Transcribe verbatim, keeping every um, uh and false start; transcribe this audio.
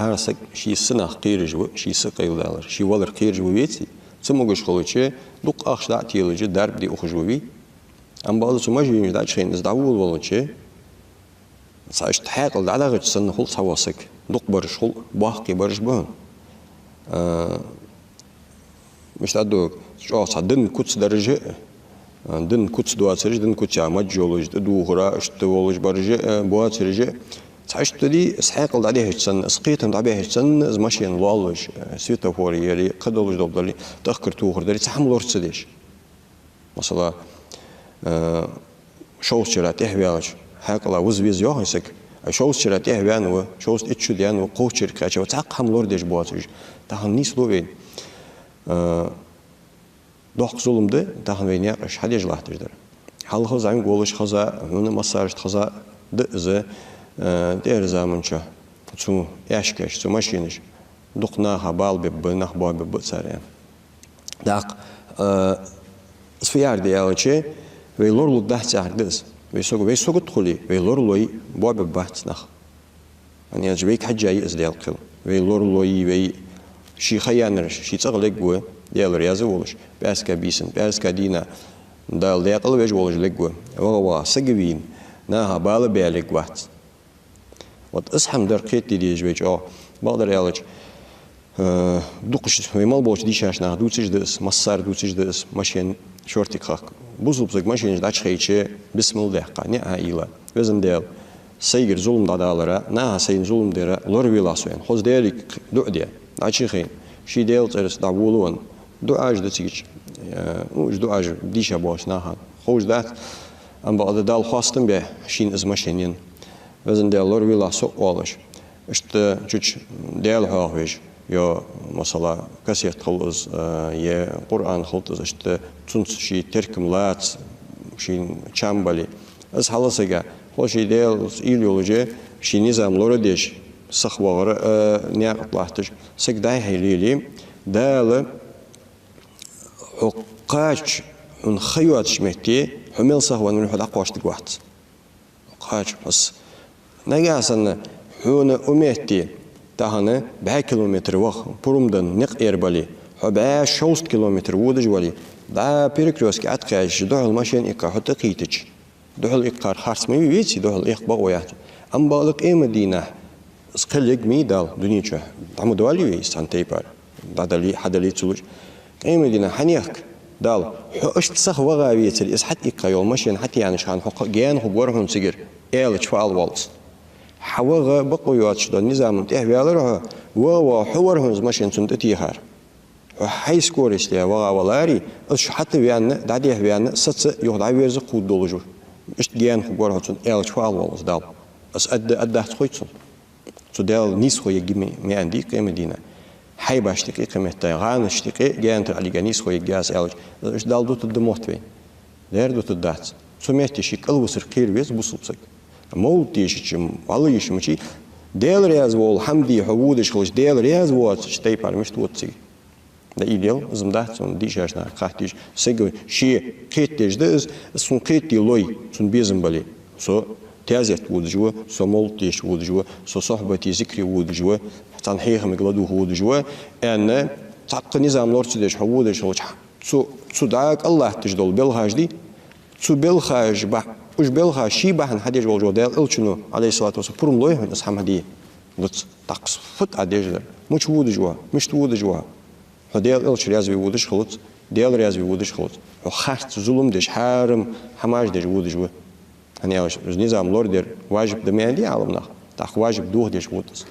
ХӀара саг ший са нах кхераш ва, ший са къайладалар, ший валар кхераш ва веций, цамогаш хилча, дукха ахча дӀа а телаш, дарба де ухаш ва вий. Амма бакъда цу машенаш дӀачухайна из дӀаволавалча, цхьа иштта хьаькъал дӀадахача санна хул цхьавола саг. Дукха бараш хул, боккхий бараш ба хьона. А, мишта ду, чӀоагӀа цхьа дина куц дараш а, дина куц доацараш, дина куцех маж йолаш, тӀадувхара, иштта волаш бараш а, боацараш а. Цхьа иштта дий, из хьаькъал дӀадихьача санна, из кхетам дӀабихьача санна, из машен лоаллаш, светофор яри, кхы долаш дола дали, тӀехкар тохар дари, цхьа хӀама лора ца деш. Масала, э, шовзткъа чура тӀехваьлча, хьаькъала виза-виза йоахий саг, а шовзткъа чура тӀехваьнна ва, шовзткъа итт шу даьнна ва, кховзткъа чура кхаьча ва, цхьаккха хӀама лораде безаш боацаш. Тахан нийслу вайна. Э, доккха зулам да тахан вай наькъаш хьадеш латташ дар. Хьалха зӀамига волаш хеза, хьона массарашта хеза да из, э, тӀехьарча заман чу цу аьшкаш, цу машенаш дукха наха бала бергба, нах боабергба цар аьнна. ТӀаккха, э, из фу яхар да аьлча, вай лоралургдац яхар да из. Вай сога, вай сагот хуле, вай лоралой, боабергбац нах. ХӀана аьлча вайга хьежжа я из Даьла кхел. Вай лоралой, вай ший ха яьннараш, ший цӀагӀа лергва, Даьла раьза волаш, пӀаьраска бийсан, пӀаьраска дийнахьа Дала даькъала веш волаш лергва, ваха-ваха саг вийна, наха бала бе лергвац. Вот из хӀама дар кхетаде дезаш вай чӀоагӀа. Бакъдар аьлча, э, дукха ш-, вай мел болча дийшача наха дувцаш да из, массара дувцаш да из, машен шортига хахка. Бусалба саг машенаш дӀачухайча, бисмилла даьккха, ниӀ хьаийла. Везан Даьла, сайгара зулам дӀадалара, наха сайна зулам дара лоравелахь со аьнна. Хоза Даьлага дуӀа де, дӀачухайна, ший Даьла цӀерца дӀаволавенна. ДуӀаш да цига, э, ну, уж дуӀаш дийша болча наха ховш дац, амма бакъда Далла хоастам бе шийна из машен енна. Везан Даьла, лоравелахь со а оалаш. Иштта чуча Даьла хьоахавеш, е, масала, кассета хилда из, э, е Къуръан хилда из, иштта цунца ший теркам лаца, ший чам бале. Из хьалха сага, хьо ший Даьлаца уйла йолаш, ший низам лорадеш, сиха вахар, э, наькъа тӀа латташ, саг дӀа-хьа леле, Дала хьо кхача, хьона ха йоацача метте, хьо мел сиха венна вале, хьо дӀакхоачаргвац. Кхача хьо с-, нагахьа санна хьона укх метте, тахан бӀаь километр ваха, пурам денна никъ эр бале, хьо бӀаь шовзткъа километр водаш вале, дӀа перекрёстке ӀотӀакхаьчача, духьал машен иккха хьо тӀакхийтача, духьал иккхар харц ма вий веций, духьал иккха бакъо яц. Амма бакъда къематдийнахьа из кхел ергма Дала дунен чу, дӀа ма доаллий вай из цхьан тайпара, дӀадале, хьадале ца луш. Къематдийнахьа хьанехк Дала, хьо иштта сиха ваха вецаре, из хьатӀаиккха йола машен хьатӀаяьннача хана хьо кхы гаьна хургвар хьона цигара, аьлча фу ала воалл из. Хьаваха бакъо йоацаш дола низама тӀа тӀехваьлар хьо, ваха-ваха хьо вар хьона из машен цунна тӀатехар. Хьо хьай скоростьта ваха валаре, из шо хьатӀаваьнна, дӀадехьаваьнна, саца юха дӀаверза кхувргдолаш ва. Иштта гаьна хургвар хьо цунна, аьлча фу ала воалл из Дала. Из аргда-, аргдац хой цунна. Цу Даьла нийсхо ергья ма, ма аьннадий къематдийнахьа. Хьайбашта юкъе кхыметтел, гӀанашта юкъе гаьнатара Ӏалига нийсхо ергья аз аьлча, иштта Дала дутаргда мотт вайна? Дера дутаргдац. Цу метте ший кӀалвусар кхера веза бусалба саг. Мовлат дешача, вӀалла йиш мичай, Даьла раьза вола хӀама де хьо водаш хилча, Даьла раьза воацача тайпара мишта вода цига? Да и дел, из-м дац цунна дийшача наха хатташ. Сага ше кхетадеш да из, из цунна кхетаде лой, цунна безам бале. Со таьзета водаш ва, со мовлат деша водаш ва, со сохьбате, зикре водаш ва, цхьан хьехамга ладувгӀа водаш ва, аьнна, цхьаккха низам лора ца деш хьо водаш хилча, цу, цу дӀа кӀал латташ дола белхаш дий, цу белхаш бахь-, уж белхаш ший бахьан хьадеш волча Даьла Элчано, Ӏалайхи ссалату вассалам, пурам лой хьона из хӀама де луц. ТӀаккха из фуд Ӏа деш дар? Мича водаш ва? Мишта водаш ва? Хьо Даьла Элча раьза ве водаш хилац, Даьла раьза ве водаш хилац. Хьо харц, зулам деш, хьарам хӀамаш деш водаш ва. ХӀана аьлча из низам лорадер важиб да ма аьннадий Ӏаламнаха, тӀаккха важиб дохадеш вода из.